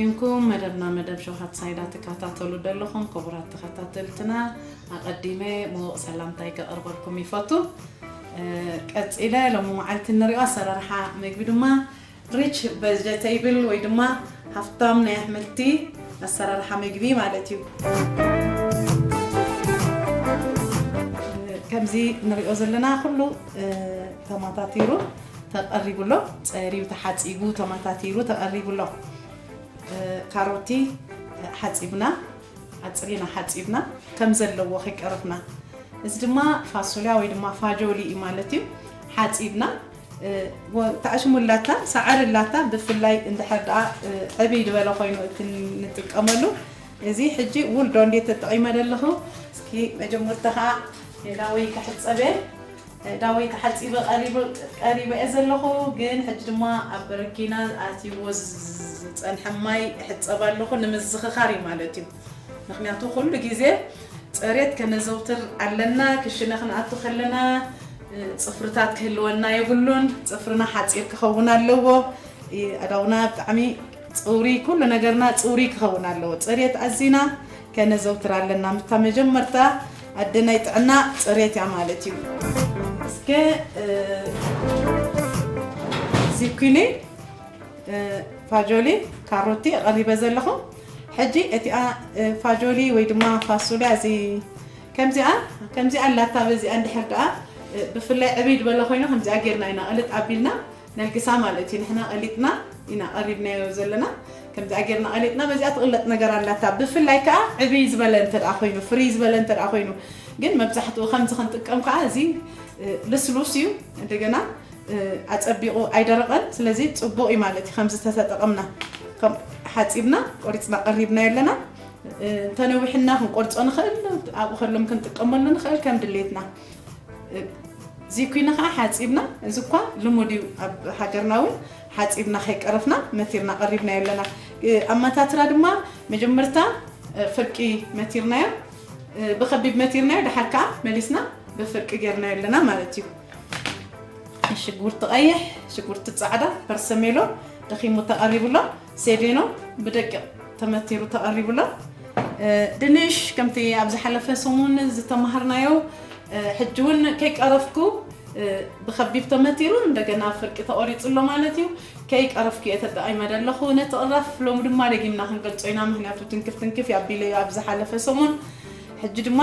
ይንኩም መደብና መደብ ሸውሃት ሳይዳ ትከታተሉ ዘለኹም ክቡራት ተኸታተልትና ኣቐዲመ ምዉቕ ሰላምታይ ከቕርበልኩም ይፈቱ። እ፣ ቀጺለ ሎሚ መዓልቲ እንሪኦ ኣሰራርሓ ምግቢ ድማ ሪች ቨጀቴብል ወይ ድማ ሃፍታም ናይ ኣሕምልቲ ኣሰራርሓ ምግቢ ማለት እዩ። ከምዚ ንሪኦ ዘለና ኩሉ፣ እ፣ ተማታቲሩ ተቐሪቡ ኣሎ። ጸርዩ ተሓጺቡ ተማታቲሩ ተቐሪቡ ኣሎ። እ፣ ካሮቲ ሓጺብና፣ ኣጽሪና ሓጺብና ከም ዘለዎ ከይቀረፍና። እዚ ድማ ፋሶልያ ወይ ድማ ፋጆሊ እዩ ማለት እዩ። ሓጺብና፣ እ፣ ወ-፣ ታዕሽሙ ኣላታ፣ ሳዕሪ ኣላታ፣ ብፍላይ እንድሕር ደኣ፣ እ፣ ዕብይ ዝበለ ኮይኑ እቲ ንጥቀመሉ። እዚ ሕጂ ውልዶ እንዴት ተጠቒመ ዘለኹ። እስኪ መጀመርታ ኸዓ ዳወይ ክሕጸበ። ዳወይ ተሓጺበ ቀሪቡ-፣ ቀሪበ እየ ዘለኹ፣ ግን ሕጂ ድማ ኣብ በረኪና ኣትይዎ ዝ-፣ ዝጸንሐ ማይ እሕጸብ ኣለኹ ንምዝኽኻር እዩ ማለት እዩ። ምኽንያቱ ኩሉ ግዜ ጽሬት ከነዘውትር ኣለና። ክሽነ ክንኣቱ ከለና፣ እ፣ ጽፍርታት ክህልወና የብሉን። ጽፍርና ሓጺር ክኸውን ኣለዎ። እ፣ ኣእዳውና ብጣዕሚ ጽሩይ፣ ኩሉ ነገርና ጽሩይ ክኸውን ኣለዎ። ጽሬት ኣዚና ከነዘውትር ኣለና። ምታ መጀመርታ ኣደ ናይ ጥዕና ጽሬት እያ ማለት እዩ። እስከ፣ እ፣ ዚኩኒ፣ እ፣ ፋጆሊ፣ ካሮቲ ኣቐሪበ ዘለኹ። ሕጂ እቲኣ፣ እ፣ ፋጆሊ ወይ ድማ ፋሱልያ እዚ ከምዚኣ፣ ከምዚኣ ኣላታ። በዚኣ እንድሕር ደኣ፣ እ፣ ብፍላይ ዕብይ ዝበለ ኮይኑ ከምዚኣ ጌርና ኢና ቅልጥ ኣቢልና ነልግሳ ማለት እዩ። ንሕና ቀሊጥና ኢና ቀሪብናዮ ዘለና። ከምዚኣ ጌርና ቀሊጥና፣ በዚኣ ትቕለጥ ነገር ኣላታ። ብፍላይ ከኣ ዕብይ ዝበለ እንተ ደኣ ኮይኑ፣ ፍርይ ዝበለ እንተ ደኣ ኮይኑ፣ ግን መብዛሕትኡ ከምዚ ክንጥቀም ከኣ እዚ፣ እ፣ ልስሉስ እዩ። እንደገና፣ እ፣ ኣጸቢቑ ኣይደረቐን። ስለዚ ጽቡቕ እዩ ማለት እዩ። ከምዚ ተተጠቐምና፣ ከም ሓጺብና ቆሪጽና ቀሪብናዮ ኣለና። እ፣ እንተነዊሕና ክንቆርጾ ንኽእል፣ ኣብኡ ከሎም ክንጥቀመሉ ንኽእል ከም ድሌትና። እ፣ ዚኩኒ ኸዓ ሓጺብና፣ እዚ እኳ ልሙድ እዩ ኣብ ሃገርና እውን፣ ሓጺብና ከይቀረፍና መቲርና ቀሪብናዮ ኣለና። እ፣ ኣመታትራ ድማ መጀመርታ፣ እ፣ ፍርቂ መቲርናዮ፣ እ፣ ብኸቢብ መቲርናዮ፣ ደሓር ከኣ መሊስና ብፍርቂ ጌርናዮ ኣለና ማለት እዩ። ሽጉርቲ ቀይሕ፣ ሽጉርቲ ጻዕዳ፣ ፐርሰሜሎ ደኺሙ ተቐሪቡ ኣሎ። ሴዴኖ ብደቂቕ ተመቲሩ ተቐሪቡ ኣሎ። እ፣ ድንሽ ከምቲ ኣብ ዝሓለፈ ሰሙን ዝተማሃርናዮ፣ እ፣ ሕጂ እውን ከይቀረፍኩ፣ እ፣ ብኸቢብ ተመቲሩ እንደገና ፍርቂ ተቖሪጹ ኣሎ ማለት እዩ። ከይቀረፍኩ እየ ተጠቒመ ዘለኹ። ነቲ ቅራፍ ሎሚ ድማ ደጊምና ክንገልጾ ኢና፣ ምኽንያቱ ትንክፍ ትንክፍ እዩ ኣቢለዮ ኣብ ዝሓለፈ ሰሙን። ሕጂ ድማ፣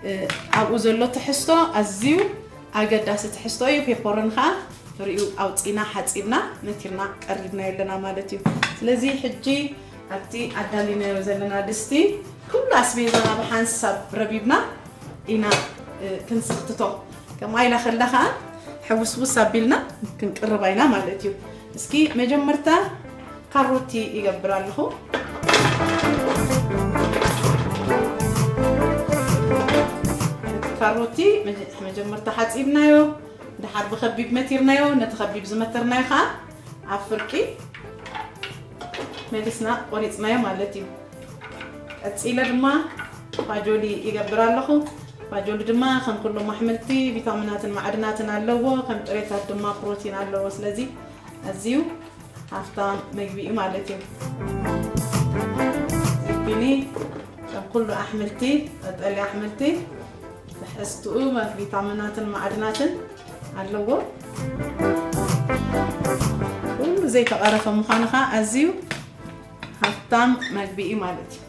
እ፣ ኣብኡ ዘሎ ትሕዝቶ ኣዝዩ ኣገዳሲ ትሕዝቶ እዩ። ፔፐሮን ኸዓ ፍሪኡ ኣውፂና ሓፂብና መቲርና ቀሪብናዮ ኣለና ማለት እዩ። ስለዚ ሕጂ ኣብቲ ኣዳሊናዮ ዘለና ድስቲ ኩሉ ኣስቤዛና ብሓንሳብ ረቢብና ኢና፣ እ፣ ክንስኽትቶ። ከምኣ ኢላ ከላ ኸዓ ሕውስውስ ኣቢልና ክንቅርባ ኢና ማለት እዩ። እስኪ መጀመርታ ካሮቲ ይገብር ኣለኹ። ካሮቲ መጀ-፣ መጀመርታ ሓፂብናዮ፣ ድሓር ብኸቢብ መቲርናዮ። ነቲ ኸቢብ ዝመተርናዮ ኸዓ ኣብ ፍርቂ መሊስና ቆሪፅናዮ ማለት እዩ። ቀፂለ ድማ ፋጆሊ ይገብር ኣለኹ። ፋጆሊ ድማ ከም ኩሎም ኣሕምልቲ ቪታሚናትን ማዕድናትን ኣለዎ። ከም ጥሬታት ድማ ፕሮቲን ኣለዎ። ስለዚ ኣዝዩ ሃፍታም መግቢ እዩ ማለት እዩ። ዚኩኒ ከም ኩሉ ኣሕምልቲ፣ ቀጠልያ ኣሕምልቲ ትሕዝትኡ ቪታሚናትን ማዕድናትን ኣለዎ። ኩሉ ዘይተቐረፈ ምዃኑ ኸዓ ኣዝዩ ሃፍታም መግቢ እዩ ማለት እዩ።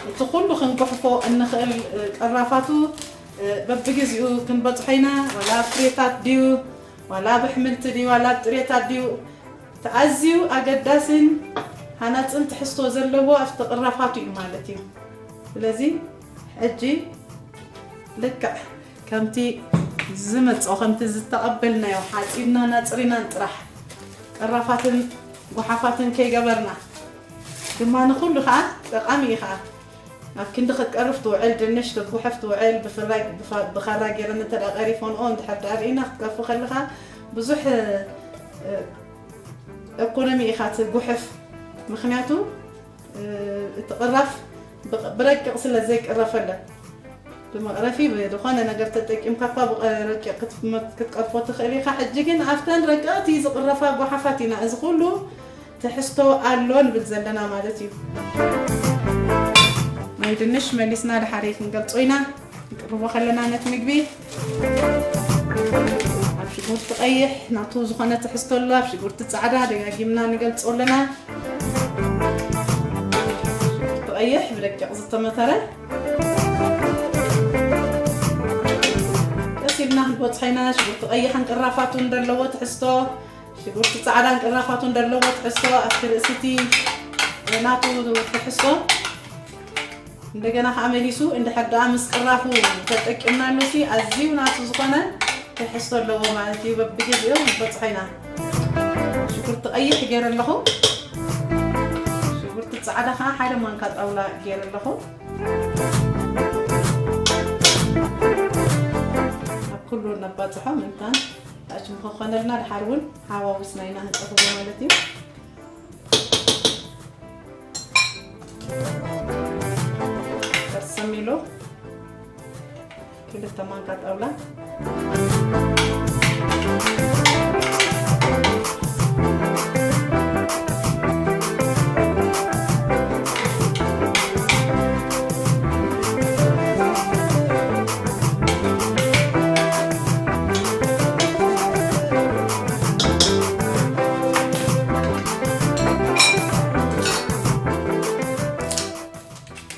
እቲ ኩሉ ክንጉሕፎ እንኽእል፣ እ፣ ቅራፋቱ፣ እ፣ በብግዜኡ ክንበጽሖ ኢና። ዋላ ኣብ ጥሬታት ድዩ፣ ዋላ ኣብ ኣሕምልቲ ድዩ፣ ዋላ ኣብ ጥሬታት ድዩ፣ እቲ ኣዝዩ ኣገዳስን ሃናጽን ትሕዝቶ ዘለዎ ኣብቲ ቅራፋቱ እዩ ማለት እዩ። ስለዚ ሕጂ ልክዕ ከምቲ ዝመጾ፣ ከምቲ ዝተቐበልናዮ ሓጺብናን ኣጽሪናን ጥራሕ ቅራፋትን ጓሓፋትን ከይገበርና ድማ ንኹሉ ኸዓ ጠቓሚ እዩ ኸዓ። ኣብ ክንዲ ክትቀርፍ ትውዕል ድንሽ፣ ክትጉሕፍ ትውዕል፣ ብፍላይ ብፋ-፣ ብኻራ ገይረን እንተ ደኣ ቀሪፎንኦ፣ እንድሕር ደኣ ርኢና ክትቀርፎ ከለኻ ብዙሕ፣ እ፣ ኢኮኖሚ ኢኻ ትጉሕፍ። ምኽንያቱ፣ እ፣ እቲ ቅራፍ ብቕ-፣ ብረቂቕ ስለ ዘይቅረፈለን። ብመቕረፊ ብዝኾነ ነገር ተጠቂምካ እኳ ብቐ-፣ ረቂቕ ክትመ-፣ ክትቀርፎ ትኽእል ኢኻ። ሕጂ ግን ኣብተን ረቀቕቲ ዝቕረፋ ጓሓፋት ኢና እዚ ኩሉ ትሕዝቶ ኣሎ ንብል ዘለና ማለት እዩ። ናይ ድንሽ መሊስና ድሓረይ ክንገልጾ ኢና። ክንቅርቦ ከለና ነቲ ምግቢ ኣብ ሽጉርቲ ቀይሕ ናቱ ዝኾነ ትሕዝቶ ኣሎ። ኣብ ሽጉርቲ ጻዕዳ ደጋጊምና ንገልጾ ኣለና። ሽጉርቲ ቀይሕ ብደቂቕ ዝተመተረ ቀስ ኢልና ክንበጽሖ ኢና። ሽጉርቲ ቀይሕን ቅራፋቱን ዘለዎ ትሕዝቶ፣ ሽጉርቲ ጻዕዳን ቅራፋቱን ዘለዎ ትሕዝቶ ኣብቲ ርእሲ እቲ ናቱ ትሕዝቶ። እንደገና ከዓ መሊሱ እንድሕር ደኣ ምስ ቅራፉ ተጠቂምናሉሲ ኣዝዩ ናቱ ዝኾነ ትሕዝቶ ኣለዎ ማለት እዩ። በብግዜኡ ንበጽሖ ኢና። ሽጉርቲ ቀይሕ ገይረ ኣለኹ። ሽጉርቲ ጻዕዳ ከዓ ሓደ ማንካ ጣውላ ገይረ ኣለኹ። ኣብ ኩሉ ነባጽሖ ምእንታን ታችም ክኾነልና ድሓር እውን ሓዋውስና ኢና ክንጠፍዎ ማለት እዩ። ከርሰሚሎ ክልተ ማንካ ጣውላ።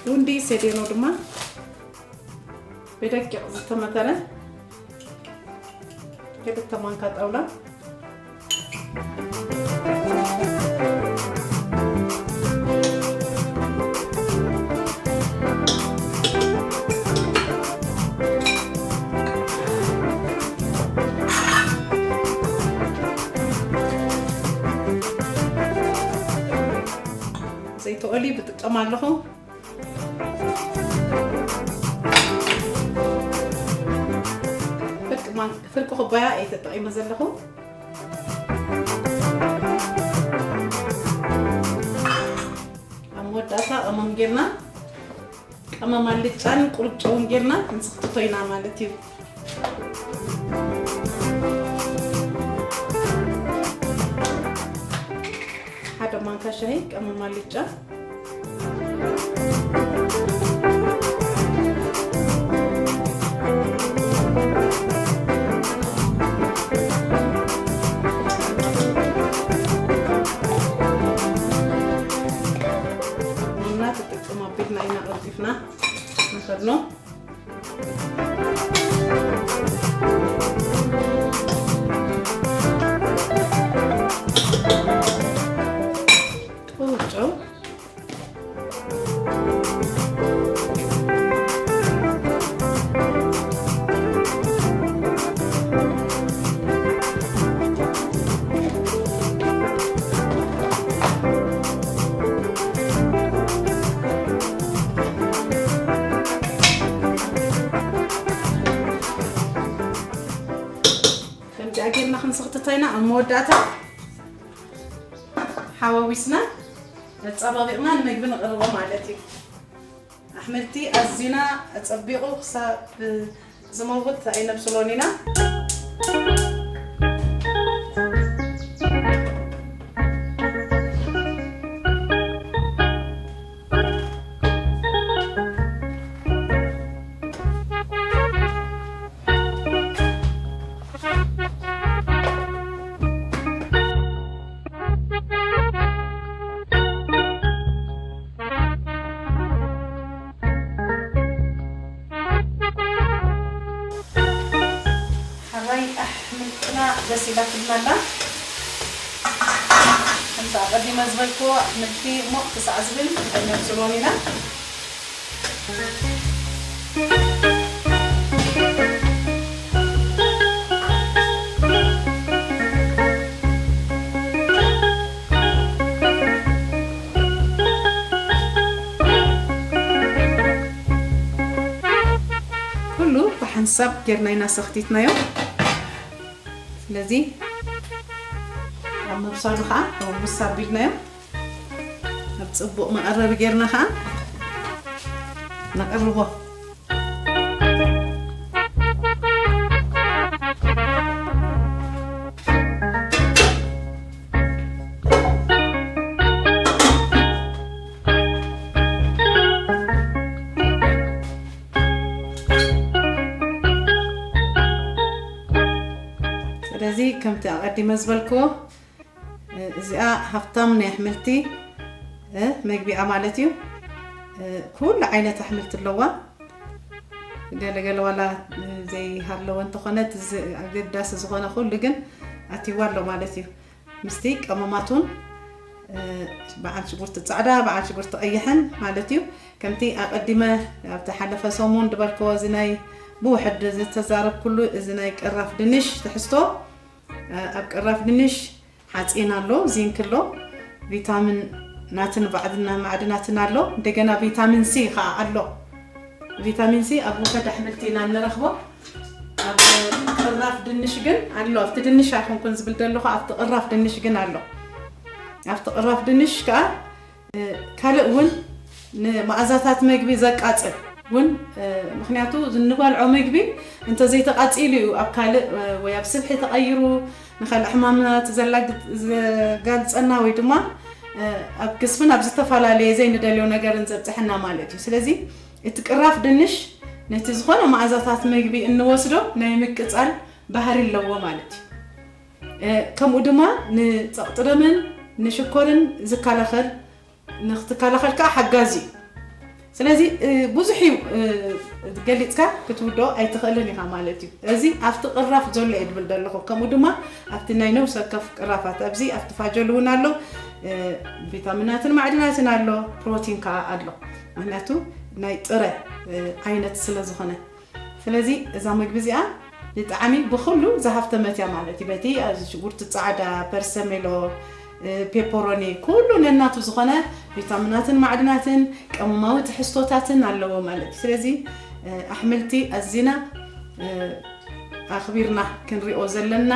ጉንዲ ሴዴኖ ድማ ብደቂቕ ዝተመተረ ክልተ ማንካ ጣውላ። ዘይተኦሊ ብጥቀም ኣለኹ። ፍርቂ ማን-፣ ፍርቂ ኩባያ እየ ተጠቒመ ዘለኹ። ኣብ መወዳእታ ቀመም ጌርና፣ ቀመም ኣልጫን ቁሩብ ጨውን ጌርና ክንስኽትቶ ኢና ማለት እዩ። ሓደ ማንካ ሻሂ ቀመም ኣልጫ። ቡና ትጥቀም ኣቢልና ኢና ቀልጢፍና ንኸድኖ። ቁሩብ ጨው። ከምዚኣ ጌርና ክንስኽትታ ኢና። ኣብ መወዳእታ ሓዋዊስና ኣጸባቢቕና ንምግቢ ንቕርቦ ማለት እዩ። ኣሕምልቲ ኣዚና ኣጸቢቑ ክሳብ ዝመውት ኣይነብስሎን ኢና። ሕራይ ኣሕምልትና በሲላትልና ኣላ። ከምቲ ኣቐዲመ ዝበልክዎ ኣሕምልቲ ሞቕ ክሳዕ ዝብል ኣይነብስሎን ኢና። ኩሉ ብሓንሳብ ጌርና ኢና ሰኽቲትናዮ። ስለዚ ኣብ ምብሳሉ ከዓ ሕውስ ኣቢልናዮ። ኣብ ጽቡቕ መቐረቢ ጌርና ከዓ ነቕርቦ። ከምቲ ኣቐዲመ ዝበልክዎ፣ እ፣ እዚኣ ሃፍታም ናይ ኣሕምልቲ፣ እ፣ መግቢኣ ማለት እዩ። እ፣ ኩሉ ዓይነት ኣሕምልቲ ኣለዋ። ገለገለ ዋላ፣ እ፣ ዘይሃለወ እንተኾነ፣ እቲ ዝ-፣ ኣገዳሲ ዝኾነ ኩሉ ግን ኣትይዋ ኣሎ ማለት እዩ። ምስቲ ቀመማቱን፣ እ፣ በዓል ሽጉርቲ ጻዕዳ፣ በዓል ሽጉርቲ ቀይሕን ማለት እዩ። ከምቲ ኣቐዲመ ኣብቲ ሓለፈ ሰሙን ዝበልክዎ፣ እዚ ናይ ብውሕድ ዝተዛረብኩሉ፣ እዚ ናይ ቅራፍ ድንሽ ትሕዝቶ፣ እ፣ ኣብ ቅራፍ ድንሽ ሓፂን ኣሎ፣ ዚንክ ኣሎ፣ ቪታሚን ናትን ባዕድና ማዕድናትን ኣሎ። እንደገና ቪታሚን ሲ ከዓ ኣሎ። ቪታሚን ሲ ኣብ ውሑድ ኣሕምልቲ ኢና እንረኽቦ። ኣብ ቅራፍ ድንሽ ግን ኣሎ። ኣብቲ ድንሽ ኣይኮንኩን ዝብል ዘለኹ፣ ኣብቲ ቅራፍ ድንሽ ግን ኣሎ። ኣብቲ ቅራፍ ድንሽ ከዓ፣ እ፣ ካልእ እውን ንመኣዛታት መግቢ ዘቃጽል እውን፣ እ፣ ምኽንያቱ፣ እንበልዖ መግቢ እንተዘይተቓጺሉ እዩ ኣብ ካልእ፣ እ፣ ወይ ኣብ ስብሒ ተቐይሩ ንኻልእ ሕማማት ዘላግ-፣ ዘጋልጸና ወይ ድማ፣ እ፣ ኣብ ግዝፍን ኣብ ዝተፈላለየ ዘይንደልዮ ነገርን ዘብጽሐና ማለት እዩ። ስለዚ እቲ ቅራፍ ድንሽ ነቲ ዝኾነ መኣዛታት መግቢ እንወስዶ ናይ ምቅጻል ባህሪ ኣለዎ ማለት እዩ። እ፣ ከምኡ ድማ ንጸቕጢ ደምን ንሽኮርን ዝከላኸል፣ ንክትከላኸል ከዓ ሓጋዚ እዩ። ስለዚ፣ እ፣ ብዙሕ እዩ፣ እ፣ ገሊጽካ ክትውድኦ ኣይትኽእልን ኢኻ ማለት እዩ። እዚ ኣብቲ ቅራፍ ዘሎ እየ ድብል ዘለኹ። ከምኡ ድማ ኣብቲ ናይ ነብሲ ወከፍ ቅራፋት፣ ኣብዚ ኣብቲ ፋጆል እውን ኣሎ፣ እ፣ ቪታሚናትን ማዕድናትን ኣሎ፣ ፕሮቲን ከዓ ኣሎ። ምኽንያቱ ናይ ጥረ፣ እ፣ ዓይነት ስለ ዝኾነ። ስለዚ እዛ መግቢ እዚኣ ብጣዕሚ ብኹሉ ዝሃፍተመት እያ ማለት እዩ። በቲ ኣብዚ ሽጉርቲ ጻዕዳ፣ ፐርሰሜሎ፣ እ፣ ፔፐሮኒ፣ ኩሉ ነናቱ ዝኾነ ቪታሚናትን ማዕድናትን ቀመማዊ ትሕዝቶታትን ኣለዎ ማለት እዩ። ስለዚ፣ እ፣ ኣሕምልቲ ኣዚና፣ እ፣ ኣኽቢርና ክንሪኦ ዘለና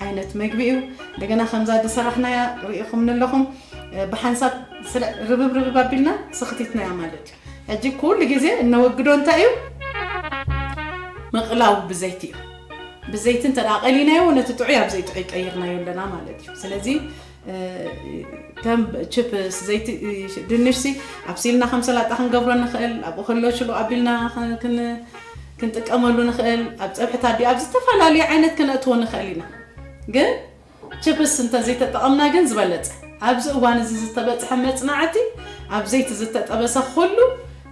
ዓይነት መግቢ እዩ። እንደገና ከምዛ ዝሰራሕናያ ርኢኹም ኣለኹም፣ እ፣ ብሓንሳብ ስለ ርብብ ርብብ ኣቢልና ስኽቲትናያ ማለት እዩ። ሕጂ ኩሉ ግዜ እነወግዶ እንታይ እዩ? ምቕላው ብዘይቲ እዩ። ብዘይቲ እንተ ደኣ ቀሊናዮ፣ ነቲ ጥዑይ ኣብ ዘይጥዑይ ቀይርናዮ ኣለና ማለት እዩ። ስለዚ፣ እ፣ ከም ችፕስ፣ ዘይቲ፣ ድንሽ ሲ ኣብሲልና ከም ሰላጣ ክንገብሮ ንኽእል፣ ኣብኡ ከሎ ሽሉ ኣቢልና ክን-፣ ክን-፣ ክንጥቀመሉ ንኽእል፣ ኣብ ጸብሕታት ድዩ፣ ኣብ ዝተፈላለዩ ዓይነት ክነእትዎ ንኽእል ኢና። ግን ችፕስ እንተ ዘይተጠቐምና ግን ዝበለጸ። ኣብዚ እዋን እዚ ዝተበጽሐ መጽናዕቲ፣ ኣብ ዘይቲ ዝተጠበሰ ኩሉ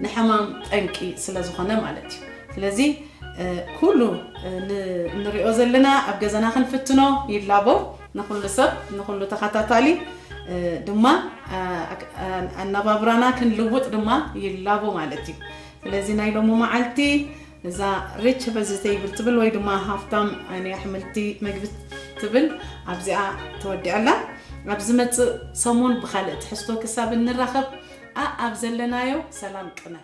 ንሕማም ጠንቂ ስለ ዝኾነ ማለት እዩ። ስለዚ፣ እ፣ ኩሉ፣ እ፣ ን-፣ እንሪኦ ዘለና ኣብ ገዛና ክንፍትኖ ይላቦ። ንኹሉ ሰብ፣ ንኹሉ ተኸታታሊ፣ እ፣ ድማ፣ እ፣ ኣክ-፣ እ፣ ኣነባብራና ክንልውጥ ድማ ይላቦ ማለት እዩ። ስለዚ ናይ ሎሚ መዓልቲ እዛ ሪች ቨጅቴብል ትብል ወይ ድማ ሃፍታም ናይ ኣሕምልቲ መግቢ ትብል ኣብዚኣ ተወዲኣላ። ኣብ ዝመጽእ ሰሙን ብኻልእ ትሕዝቶ ክሳብ እንራኸብ፣ ኣኣብ ዘለናዮ ሰላም ቅነ።